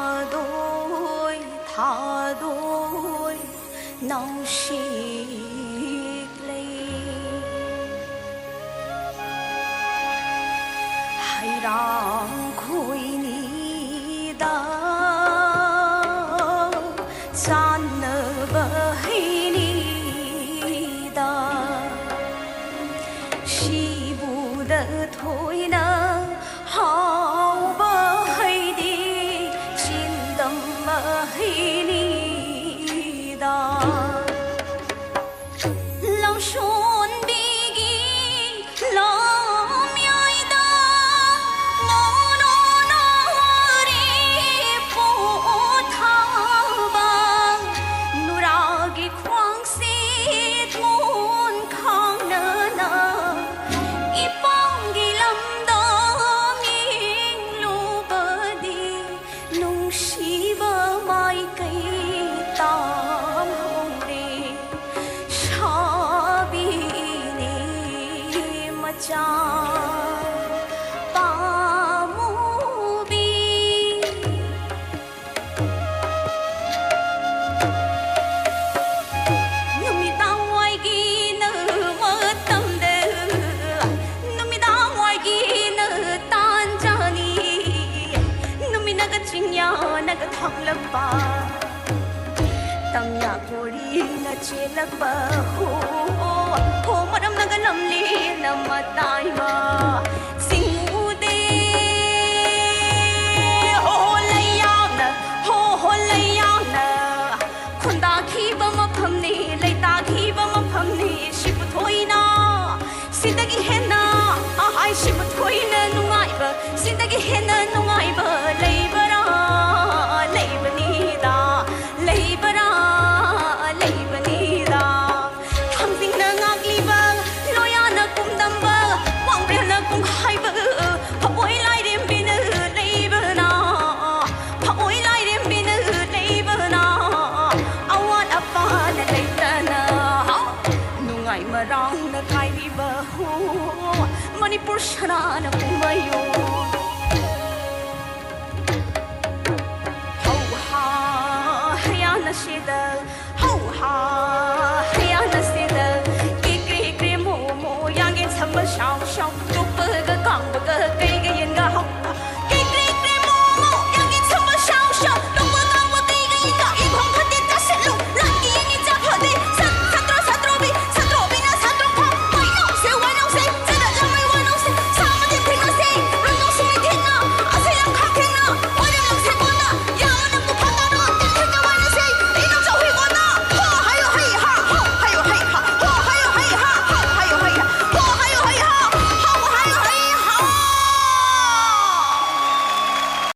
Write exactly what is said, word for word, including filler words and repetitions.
ꯊꯥꯗꯣꯏ ꯊꯥꯗꯣꯏ ꯅꯥꯎꯁꯤꯛ ꯂꯩ꯫ ꯍꯩꯔꯥꯡ ꯈꯣꯏꯅꯤꯗ ꯆꯥꯟꯅꯕ ꯍꯩꯅꯤꯗ꯫ ꯁꯤꯕꯨꯗ ꯊꯣꯏꯅ ꯍꯥꯎꯕ ꯍꯩꯗꯤ ꯆꯤꯟꯗꯝꯕ ꯍꯩꯅꯤꯗ꯫ ꯂꯝꯁꯣꯟꯕꯤꯒꯤ ꯂꯝꯌꯥꯏꯗ ꯃꯣꯅꯣꯅ ꯋꯥꯔꯤ ꯄꯣꯊꯥꯕ ꯅꯨꯔꯥꯒꯤ ꯈ꯭ꯋꯥꯡꯁꯤꯠ ꯃꯣꯟ ꯈꯥꯡꯅꯅ ꯏꯄꯥꯝꯒꯤ ꯂꯝꯗ ꯌꯦꯡꯂꯨꯕꯗꯤ ꯅꯨꯡꯁꯤꯕ ꯃꯥꯏꯀꯩ ꯇꯥꯝꯍꯧꯔꯦ꯫ ꯁꯥꯕꯤꯅꯦ ꯃꯆꯥ ꯄꯥꯝꯃꯨꯕꯤ꯫ ꯅꯨꯃꯤꯗꯥꯡ ꯋꯥꯏꯒꯤ ꯅ ꯃꯇꯝꯗ, ꯅꯨꯃꯤꯗꯥꯡ ꯋꯥꯏꯒꯤ ꯅ ꯇꯥꯟꯖꯥꯅꯤ꯫ ꯅꯨꯃꯤꯠꯅꯒ ꯆꯤꯡꯌꯥꯅꯒ ꯊꯥꯛꯂꯛꯄ, ꯇꯝꯌꯥ ꯀꯣꯔꯤꯅ ꯆꯦꯜꯂꯛꯄ ꯍꯣ, ꯍꯣ ꯃꯔꯝꯅꯒ ꯂꯝꯂꯦꯅ ꯃꯇꯥꯏꯃ ꯆꯤꯡ ꯎꯗꯦ꯫ ꯍꯣ, ꯍꯣ ꯂꯩꯌꯥꯝꯅ, ꯍꯣ, ꯍꯣ ꯂꯩꯌꯥꯝꯅ ꯈꯨꯟꯗꯥꯈꯤꯕ ꯃꯐꯝꯅꯤ, ꯂꯩꯇꯥꯈꯤꯕ ꯃꯐꯝꯅꯤ꯫ ꯁꯤꯕꯨ ꯊꯣꯏꯅ, ꯁꯤꯗꯒꯤ ꯍꯦꯟꯅ, ꯑꯍꯥꯏ ꯁꯤꯕꯨ ꯊꯣꯏꯅ ꯅꯨꯡꯉꯥꯏꯕ, ꯁꯤꯗꯒꯤ ꯍꯦꯟꯅ ꯅꯨꯡꯉꯥꯏꯕ ꯂꯩꯕꯔꯥ, ꯂꯩꯕꯅꯤꯗ, ꯂꯩꯕꯔꯥ, ꯂꯩꯕꯅꯤꯗ꯫ ꯊꯥꯡꯖꯤꯡꯅ ꯉꯥꯛꯂꯤꯕ, ꯂꯣꯌꯥꯅ ꯀꯨꯝꯗꯝꯕ, ꯋꯥꯡꯕ꯭ꯔꯦꯜꯅ ꯀꯨꯝꯍꯥꯏꯕ, ꯐꯑꯣꯏ ꯂꯥꯏꯔꯦꯝꯕꯤꯅ ꯂꯩꯕꯅ, ꯐꯑꯣꯏ ꯂꯥꯏꯔꯦꯝꯕꯤꯅ ꯂꯩꯕꯅ, ꯑꯋꯥꯠ ꯑꯄꯥꯅ ꯂꯩꯇꯅ, ꯅꯨꯡꯉꯥꯏ ꯃꯔꯥꯡꯅ ꯀꯥꯏꯔꯤꯕ ꯍꯣ, ꯃꯅꯤꯄꯨꯔ ꯁꯅꯥꯅ ꯄꯨꯝꯕꯌꯣ꯫ ꯑꯁꯤꯗ ꯍꯧ ꯍꯥ